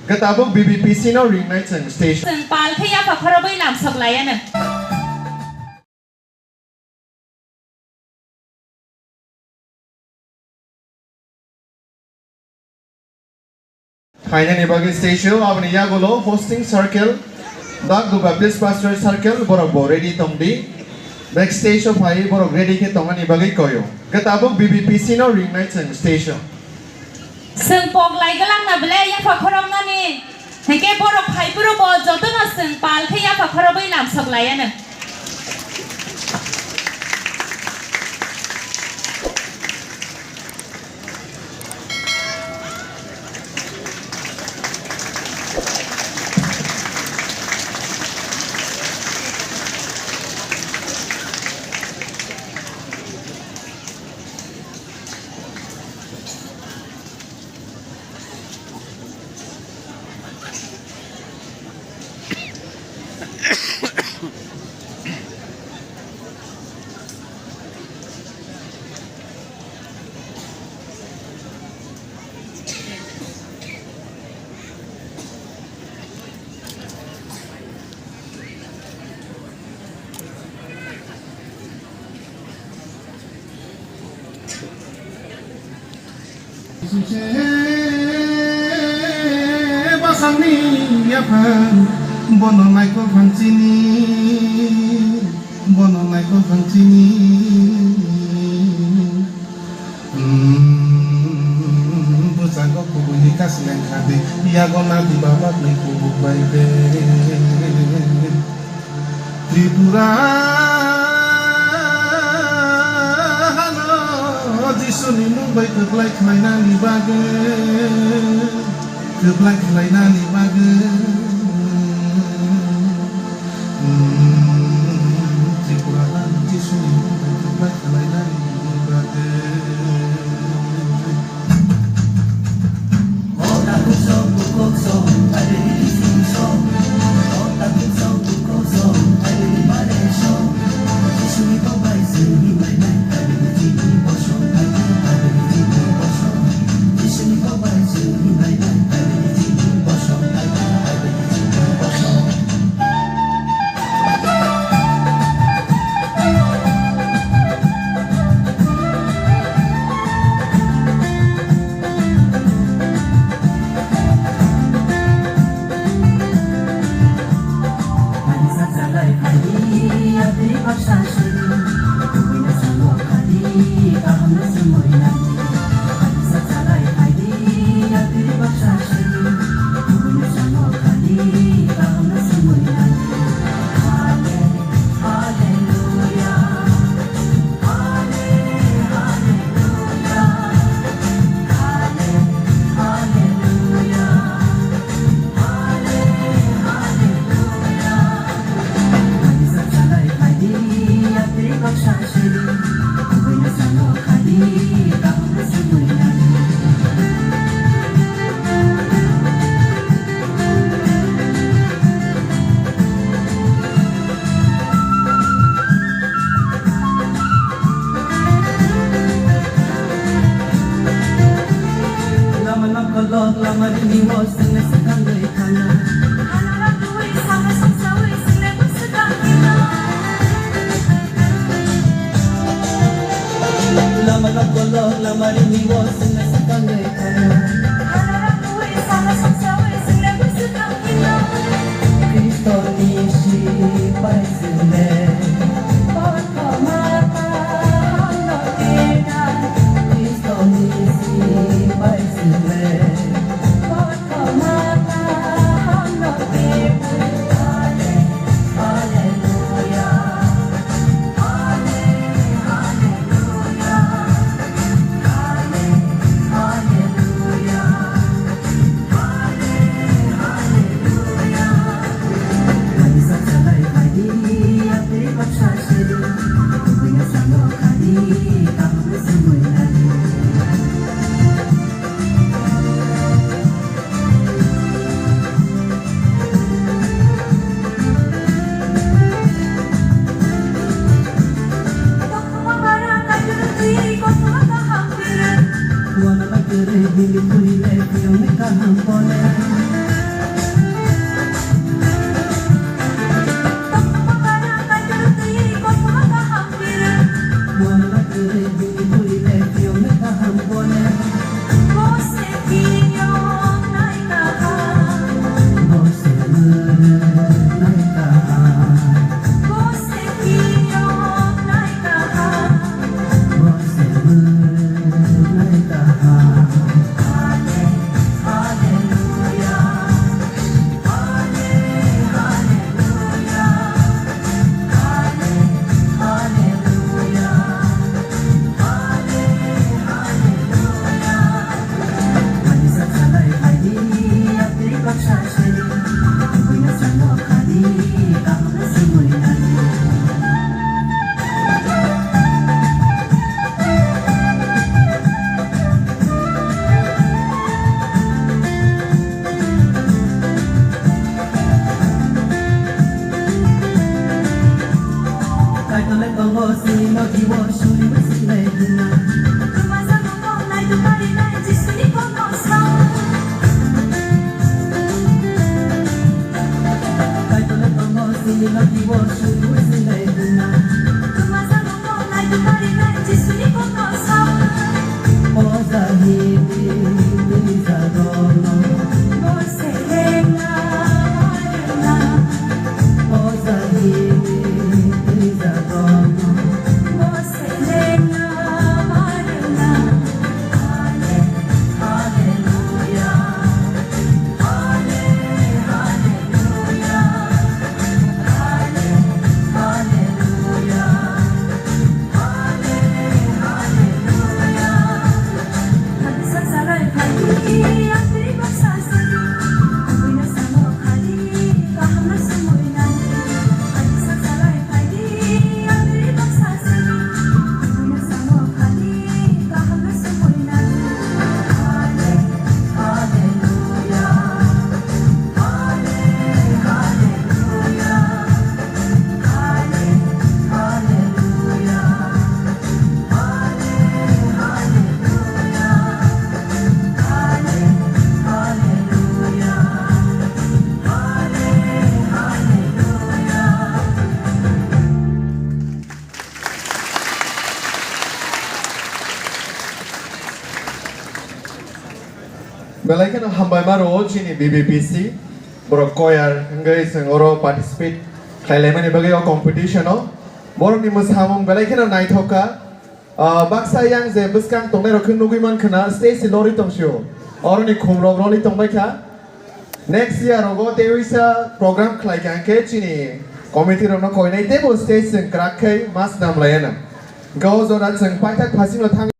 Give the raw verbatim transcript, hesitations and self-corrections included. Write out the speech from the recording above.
Kwtabuk B B P C no ringnai chwng station. Chwng pal khe yapha khorobwi lamsok laiya nwng. Phainani bagwi stage o aboni yagulo hosting circle, Dagdu Baptist Pastor Circle, borok bo ready tongdi. Backstage o phai borok ready khe tongmani bagwi koyo. Kwtabuk B B P C no ringnai chwng stage o. Chwng pok lai gwlangna belai yapha khoroknani. Hinkhe borok phai phuru bo jotono chwng pal khe yapha khorobwi lamsok laiya nwng. Bwsakni yaphang bono naikol phang chini, bono naikol phang chini. Hmm, bwskango kubuni kasileng khadi, yago nadi babakni kubuk bai de. Tripura hano Jisuni mung bai kwplai khlainani bagwi, kwplai khlainani bagwi. Hmm, Tripura hano Jisuni mung bai kwplai khlainani bagwi. Lama nokolo, lama rini o, sengna sekang doi khana. Lama nokolo, lama rini o, sengna sekang doi khana. Kristoni sipai sele. Belai kheno hambai ma rwo chini B B P C, borok choir wngwi chwng oro participate khlai laimani bagwi o competition o. Borokni mwsamung belai kheno naithok kha. Ah, baksa yang je bwskang tongnai rok khe nugwi man khna stage se lorwi tong sio. Oroni khum rok roli tong bai kha. Next year rogo tei wisa program khlai kha hwnkhe chini committee rokno koinai teibo stage chwng kwrak khai ma snam lai anw. Hwnkhe o jora chwng paithak phaisingno thang